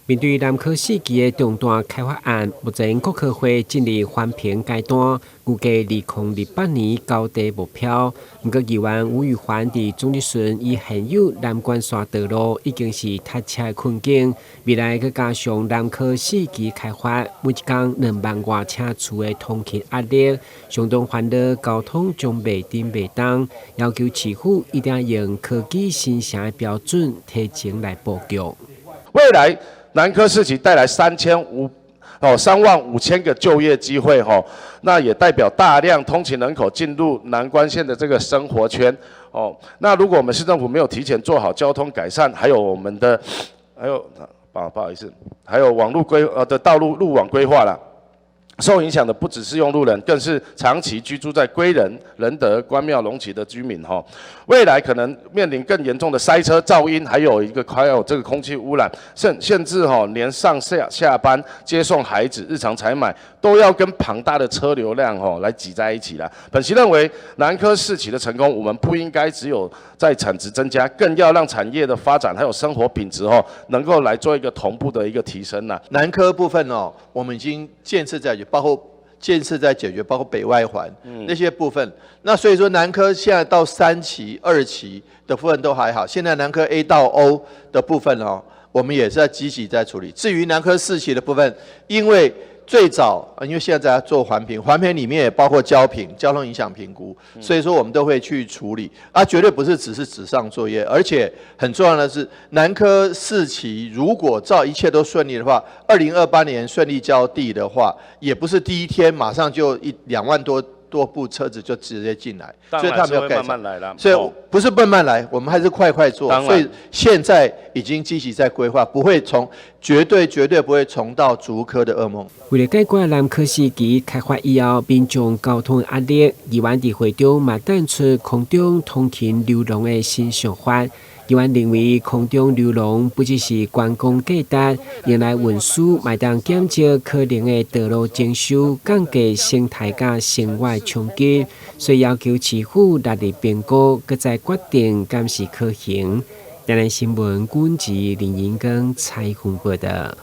面對南科四期的重大開發案，目前國科會進入環評階段，預計2028年交地目標。毋過議員吳宇環佇總質詢以現有南關線道路已經是塞車的困境，未來閣加上南科四期開發，每一工2萬外車次的通勤壓力，相當煩惱交通將袂振袂動，要求市府一定要用科技新城的標準提前來布局。未來南科四期帶來3500哦3.5萬個就業機會吼，那也代表大量通勤人口進入南關線的這個生活圈哦。那如果我們市政府沒有提前做好交通改善，還有我們的，還有不好意思，還有網路規的道路路網規劃啦，受影響的不只是用路人，更是長期居住在歸仁、仁德、關廟、龍崎的居民哈。未來可能面臨更嚴重的塞車、噪音，還有一個還有這個空氣污染，甚至哈連上下下班、接送孩子、日常採買都要跟龐大的車流量哈來擠在一起了。本席認為南科四期的成功，我們不應該只有在產值增加，更要讓產業的發展還有生活品質哈能夠來做一個同步的一個提升啦。南科部分哦，我們已經建設在包括建設在解決，包括北外環那些部分。那所以說南科現在到三期、二期的部分都還好，現在南科 A 到 O 的部分哦，我們也是在積極在處理。至於南科四期的部分，因為最早，因為現在在做環評，環評裡面也包括交評、交通影響評估，所以說我們都會去處理。啊，絕對不是只是紙上作業，而且很重要的是，南科四期如果照一切都順利的話，2028年順利交地的話，也不是第一天馬上就一2萬多部車子就直接進來，所以他們要慢慢來了。所以不是慢慢來，我們還是快快做。所以現在已經積極在規劃，不會從絕對絕對不會重蹈竹科的噩夢。為了解決南科四期開發以後民眾交通壓力，議員佇會中嘛提出空中通勤遊廊的新想法。議員認為空中遊廊不只是觀光價值，用來運輸，嘛會當減少可能的道路徵收，降低生態佮生活衝擊，所以要求市府納入評估，閣再決定敢是可行。台南新聞，軍籍林英庚採訪報道。